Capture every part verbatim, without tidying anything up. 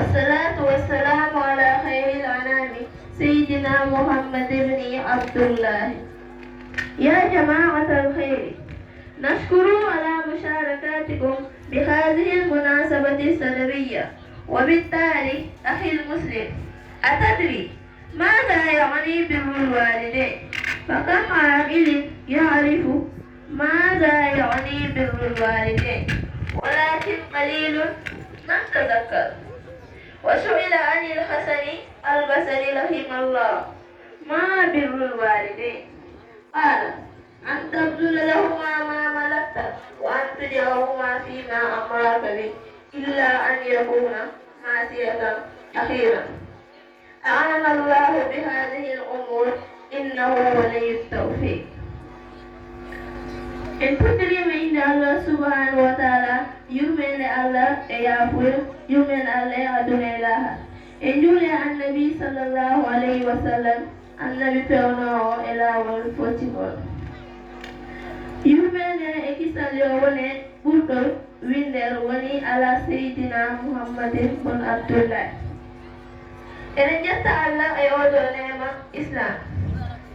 والصلاة والسلام على خير الأنام سيدنا محمد بن عبد الله. يا جماعة الخير، نشكر على مشاركاتكم بهذه المناسبة السنوية. وبالتالي أخي المسلم، أتدري ماذا يعني بر الوالدين؟ فكم عاقل يعرف ماذا يعني بر الوالدين؟ ولكن قليل من تذكر. وسئل عن الحسن البصري رحمه الله: ما بر الوالدين؟ قال: أن تبذل لهما ما ملكت وأن تطيعهما فيما أمراك به إلا أن يكونا معصية أخيرا. أعان الله بهذه الأمور، إنه ولي التوفيق. En puɗɗiriima innde Allah subhanahu wa taala, yurmeende Allah e yaafuya, yurmeende Allah e aduna e laaha. En njuuli e Annabi sallallahu alayhi wa sallam, Annabi peewnoowo e laawol foccingol. Yurmeende e kisal yo wone ɓurɗo winndere woni ala Seydina Muhammadin bun Abdullahi. Eɗen njetta Allah e oo ɗoo neema Islam.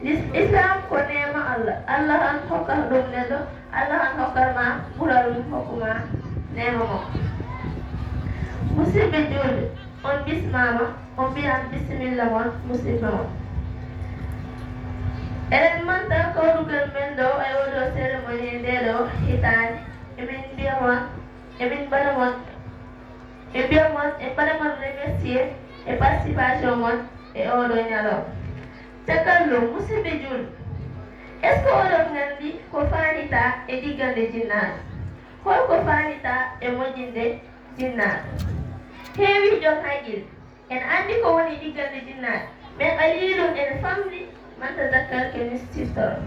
Is-, Islam ko neema Allah. Allah han hokkata ɗum neɗɗo, Allah han hokkata ma ɓural ɗum hokku ma neema mo. Musidɓe juulɓe, on bismaama, on mbiyan bisimilla mon, musidɓe mon. Eɗen manta kawrugol men ɗo e oo ɗoo cérémonie e ndee ɗoo hitaande, emin mbiya mon, emin mbaɗa mon, e mbiya mon, e mbaɗa mon remercier e participation mon e oo ɗoo ñalawma. Caggal ɗum, musidɓe juulɓe, est-ce que oɗon nganndi ko faanita e diggande jinnaaɓe? Holko faanita e moƴƴinde jinnaaɓe? Heewi jon haqqille. En anndi ko woni diggande jinnaaɓe, mais qaliilun ene famɗi man tazakkar, ko en siftoro.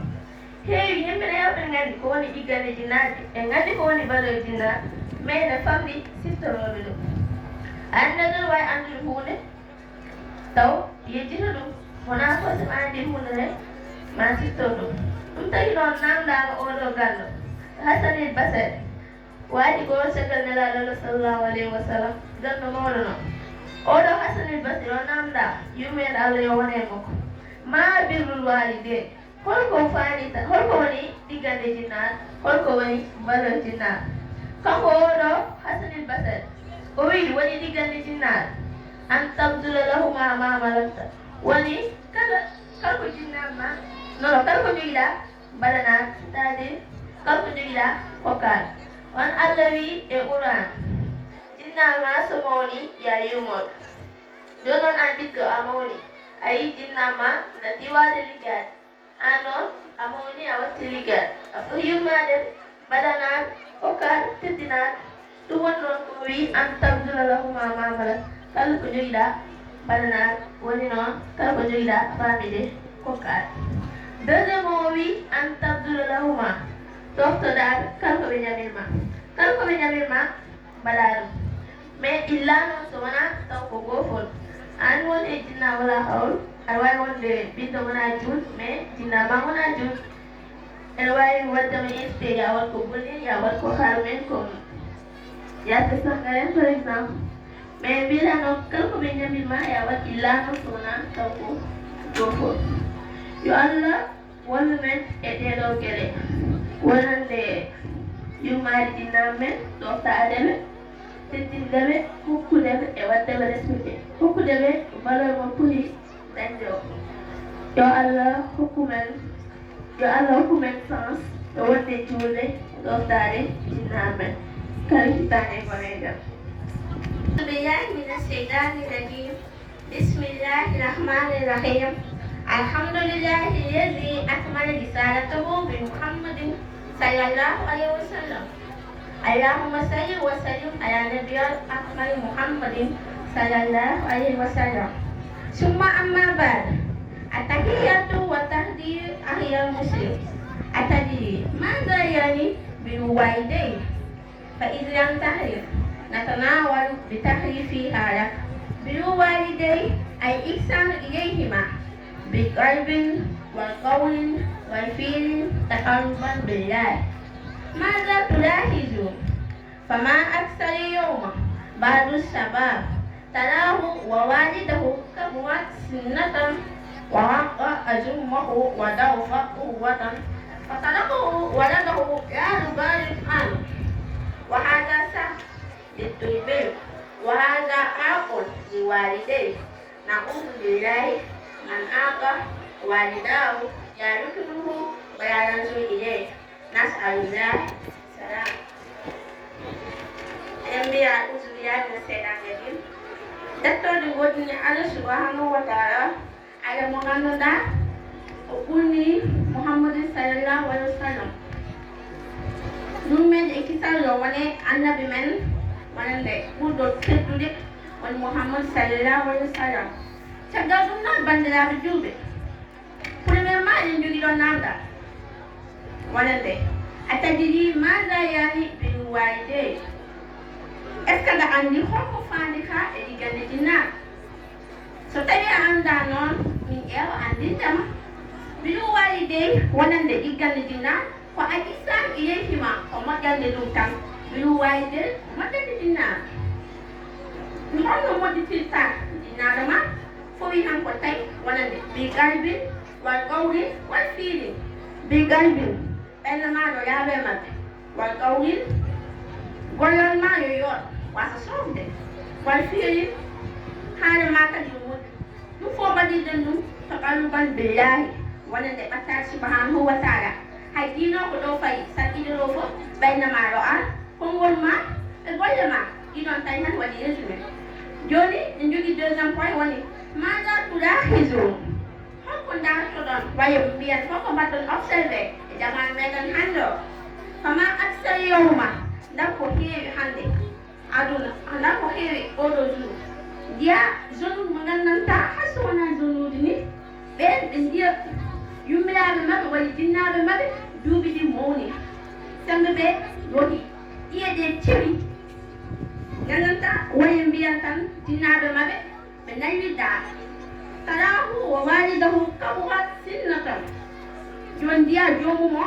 Heewi yimɓe rewɓe nganndi ko woni diggande jinnaaɓe, en nganndi ko woni valeur jinnaaɓe, mais ene famɗi siftorooɓe ɗum. A anndaa ɗon waawi anndude huunde, taw yejjita ɗum, wonaa forcément anndi huunde nde, ma siftor ɗum. Ɗum tagi noon naamndaama oo ɗoo ganndo, Hasanil Basari. Waati goo caggal Nelaaɗo Allah sallallahu alayhi wa sallam, ganndo mawɗo noon. Oo ɗoo Hasanil Basri o naamndaama, yurmeende Allah yo won e makko, maa birrul waalidayn, holko faanita, holko woni diggande jinnaaɓe, holko woni valeur jinnaaɓe? Kanko oo ɗoo Hasanil Basri, o wiyi woni diggande jinnaaɓe, an tabzula lahuma ma malakta, woni kala, kala ko jinnaaɓe ma, non, kala ko njogiɗaa, mbaɗanaa, c'est-à-dire, kala ko njogiɗaa, kokkaa. On Allah wiyi e Qur'aan, jinnaaɓe ma so mawni, ya yurmo ɓe. Jooni noon aan ɓiɗɗo, a mawni, a yii jinnaaɓe ma na diwaade liggaade. Aan noon, a mawni, a watti liggaade. A foti yurmaade ɓe, mbaɗanaa ɓe, kokkaa ɓe, teddinaa ɓe. Ɗum woni noon ko o wiyi, an tabzula lahuma ma malak, kala ko njogiɗaa, mbaɗanaa ɓe. Woni noon, kala ko njogiɗaa, faamii de, kokkaa ɓe. Deuxième o wiyi, an tabzula lahuma, ɗoftoɗaa ɓe, kala ko ɓe ñamirma. Kala ko ɓe ñamirma, mbaɗaa ɗum. Mais illa noon so wonaa taw ko goofol. Aan won e jinnaa wala hawlu, aɗa waawi wonde ɓiɗɗo wonaa juul, mais jinnaa ma wonaa juul. Ene waawi waɗde ma invité, ya waɗ ko bonni, ya waɗ ko harmin, comme yaasa sangaren, par exemple. Mais mbiɗa noon, kala ko ɓe ñamirma, ya waɗ illa noon so wonaa taw ko goofol. Yo Allah wallu men e ɗee ɗoo geɗe, wonande yurmaade jinnaaɓe men, ɗoftaade ɓe, teddinde ɓe, hokkude ɓe e waɗde ɓe respecté, hokkude ɓe valeur mo poti dañde o. Yo Allah hokku men, yo Allah hokku men chance e wonde juulde, ɗoftaade jinnaaɓe men. Kala hitaande e gone e jam. أعوذ بالله من الشيطان الرجيم. بسم الله الرحمن الرحيم. الحمد لله الذي أكمل رسالته بمحمد صلى الله عليه وسلم. اللهم صل وسلم على نبي الأكمل محمد صلى الله عليه وسلم. ثم أما بعد، التحية والتقدير أخي المسلم. أتدري ماذا يعني بر الوالدين؟ فإذ لم تعرف، نتناول بتعريفها لك. بر الوالدين الإحسان إليهما بقلب وقول وفعل تقربا بالله. ماذا تلاحظون؟ فما أكثر اليوم بعض الشباب تراه ووالده كبرت سنة وعاق أزمه وضعف قوة فتركه ولده يربى ربا وهذا سهل للدربين وهذا عاق لوالديه نعوذ بالله من عاق والداه يرحمه ولا ينظر إليه نسأل الله السلام. En mbiya usubillahi min seytan rajim. Dattoɗo goɗɗini Allah subhanahu wa taala, Allah mo ngannduɗaa o ɓurni Muhammadin sallallahu alaihi wa sallam yurmeende e kisal yo wone annabi men wonande ɓurɗo teddude woni Muhammad sallallahu alaihi wa sallam. Caggal ɗum noon, banndiraaɓe juulɓe, premièrement eɗen njogii ɗo naamndal wonande a tadiri maada yaani ɓe ɗum waawi de. Est ce que aɗa anndi holko faandi ka e diggante jinnaar? So tawii a anndaa noon, min ƴeewa anndinde ma. Mbiɗo waawi dey wonande diggante jinnaar ko a gisaan e yehi ma ko moƴƴande ɗum tan. Mbiɗo waawi dey moƴƴande jinnaar. Mi holno moƴƴitirta jinnaaɗo ma? Fowi han ko tawi wonande bi qalbin wal qawlin wal fiilin. Bi qalbin ɓernde ma no yaawe maɓɓe. Wal qawlin gollal ma yo yooɗ wasa sofde. Wal fiilin haala ma kadi yo moƴƴu. Ɗum fof mbaɗirɗen ɗum to qalluban billahi wonande ɓattaade subhanahu wa taala. Hay diino ko ɗo fayi sarɗiɗo ɗo fof ɓernde ma ɗo ar konngol ma e golle ma ɗiɗon tawi tan waɗi résumé. Jooni en jogii deuxième point woni maada tulahizu. Holko ndaartoɗon waye mbiyan holko mbaɗɗon observé e jamaanu meɗen hannde o? Fama aksar yowma ndaw ko heewi hannde aduna ndaw ko heewi oɗo jour. Njiya zone uji mo nganndantaa hay so wonaa zone uji ni ɓeen ɓe njiya yummiraaɓe maɓɓe walla jinnaaɓe maɓɓe duuɓi ɗi mawni. Sembe ɓe yohi ƴiye ɗe cewi nganndantaa waye mbiyan tan jinnaaɓe maɓɓe ɓe naywidda. Tarahu wa walidahu kaburat sinnatan. Jooni njiya joomum o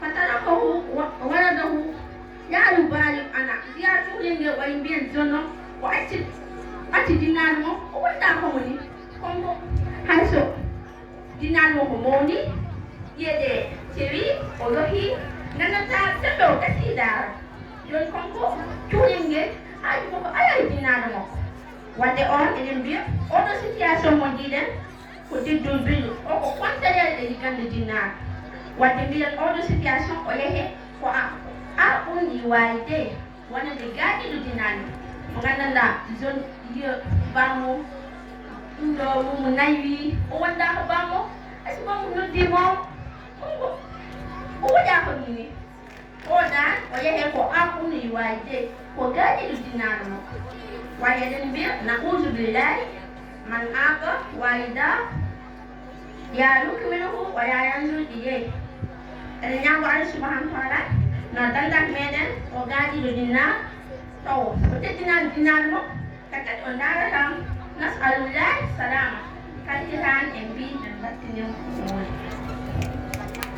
fa tarakahu wa waladahu yaaru baali ana njiya cuhlel ngel wayi mbiyen jonno o acci acci dinnaanu mo o wonda ko woni konko hay so dinnaanu mo ko mawni ƴiye ɗe cewi o yohi nganndantaa sembe o gasii daara. Jooni konko cuhlel ngel haaju koko alaa e dinnaanu mo. Wadde on eɗen mbiya oɗo situation mo njiɗen ko diddol bilu o ko kontalel e ligande dinnaar. Wadde mbiyen oɗo situation o yehe ko a a ɓurni waayde wonande gaajiɗo dinnaar ni mo nganndanɗaa zone lieu bammo ɗum ɗo mumu naywi o wonda ko bammo asi bammo noddi mo o waɗa ko ɗum ni. O daan o yehee ko an ɓuri waayde ko gaaji ɗo dinnaano mo. Wayi eɗen mbiya na uuzu billahi man aaqa waayda ya yukminuhu wa ya yanzur ileyh. Eɗen ñaago Allah subhanahu wa taala no dandat meɗen o gaaji ɗo dinnaar taw o teddinaani dinnaano mo. Takat o ndaarata nasalullahi salama. Kalkitaan en mbi en mbattini mo.